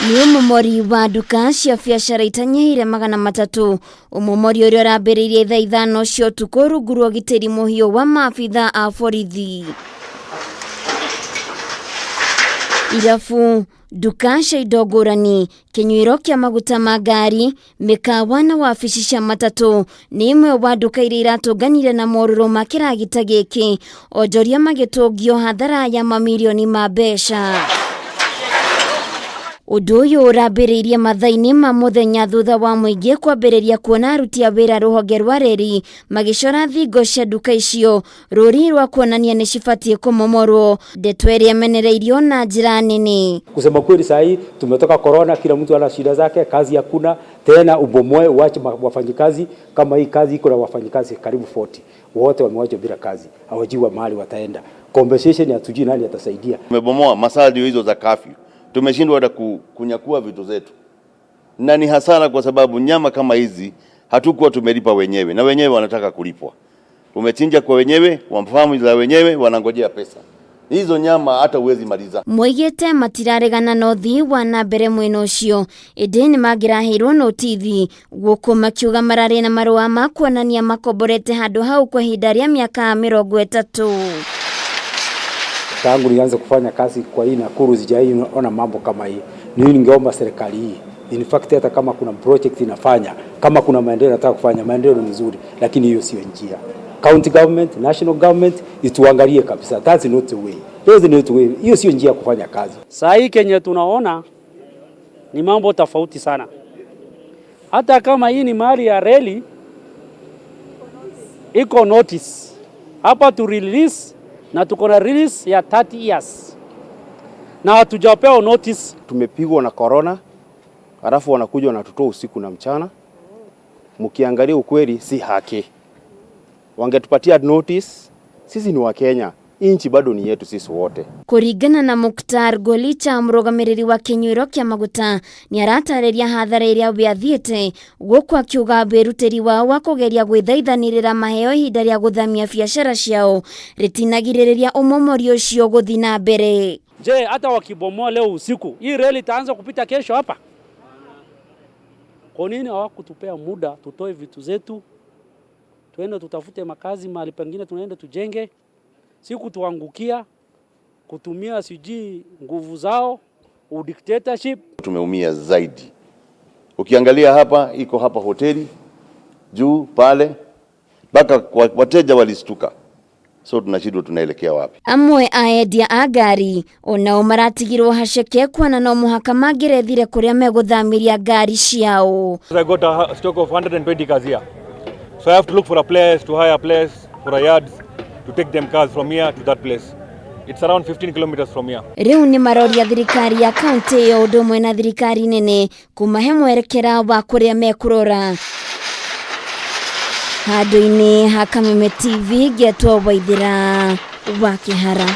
Nĩ ũmomori wa nduka cia biacara itanyihĩire 300, ũmomori ũrĩa ũrambĩrĩirie thaa 5 cia ũtukũ rungu rwa ũgitĩri mũhiũ wa maabitha a borithi. Irabu, nduka cia indo ngũrani, kĩnyuĩro kĩa maguta ma ngari, mĩkawa na wabici cia matatũ nĩ imwe wa nduka iria iratũnganire na morũrũ ma kĩragita gĩkĩ, onjoria magĩtũngio hathara ya mamirioni ma mbeca. Ũndũ ũyũ ũrambĩrĩirie mathaa-inĩ ma mũthenya thutha wa mũingĩ kwambĩrĩria kuona aruti a wĩra rũhonge rwa reri magĩcora thingo cia nduka icio rũri rwa kuonania nĩ cibatiĩ kũmomorwo, ndeto ĩrĩa ĩmenereirio na njĩra nene. Kusema kweli, saa hii tumetoka corona, kila mtu ana shida zake, kazi hakuna tena, ubomoe uache wafanyikazi. Kama hii kazi iko na wafanyikazi karibu 40, wote wamewachwa bila kazi, hawajui mahali wataenda. Compensation hatujui nani atasaidia. Tumebomoa masaa ndio hizo za curfew, tumeshindwa hata kunyakua vitu zetu, na ni hasara kwa sababu nyama kama hizi hatukuwa tumelipa wenyewe, na wenyewe wanataka kulipwa. Umechinja kwa wenyewe, wamfahamu za wenyewe, wanangojea pesa hizo nyama hata huwezi maliza. Moigĩte matiraregana na ũthii wa na mbere mwena ũcio, ĩndĩ nĩ mangĩraheirwo notithi gũkũ makiuga mararĩ na marũa ma kuonania makomborete handũ hau kwa ihinda rĩa mĩaka 30. Tangu nianze kufanya kazi kwa hii Nakuru sijawahi ona mambo kama hii. Mimi ningeomba serikali hii, in fact hata kama kuna project inafanya, kama kuna maendeleo nataka kufanya, maendeleo ni mzuri, lakini hiyo sio njia. County government, national government ituangalie kabisa. That's not the way. That's not the way. Hiyo sio njia ya kufanya kazi. Saa hii kenye tunaona ni mambo tofauti sana. Hata kama hii ni mali ya reli, iko notice hapa tu release, na tuko na release ya 30 years na hatujapewa notice. Tumepigwa na corona, halafu wanakuja wanatutoa usiku na mchana. Mkiangalia ukweli, si haki. Wangetupatia notice, sisi ni Wakenya, nchi bado ni yetu sisi wote. Kũringana na Muktar Golicha, mũrũgamĩrĩri wa kĩnyuĩro kĩa maguta, nĩ aratarĩria hathara ĩrĩa we athiĩte gũkũ akiuga wĩrutĩri wao wa kũgeria gwĩthaithanĩrĩra maheo ihinda rĩa gũthamia biacara ciao rĩtinagirĩrĩria ũmomori ũcio gũthiĩ na mbere. Je, hata wakibomoa leo usiku, hii reli itaanza kupita kesho hapa? Kwa nini hawakutupea muda tutoe vitu zetu, tuende tutafute makazi mahali pengine, tunaenda tujenge, si kutuangukia, kutumia sijui nguvu zao, udictatorship. Tumeumia zaidi. Ukiangalia hapa, iko hapa hoteli juu pale, mpaka wateja walistuka, so tunashindwa tunaelekea wapi. Amwe a endia a ngari onao maratigirwo haceke kuona no mũhaka mangĩrethire kũrĩa megũthamiria ngari ciao. I got a stock of 120 cars here. So I have to look for a place, to hire a place, for a yard, to take them cars from here to that place. It's around 15 kilometers from here. Rĩu nĩ maroria thirikari ya kaunti ĩyo ũndũ ũmwe na thirikari nene kũmahe mwerekera wa kũrĩa mekũrora. Handũ-inĩ ha Kameme TV, ngetwo Waithĩra wa Kĩhara.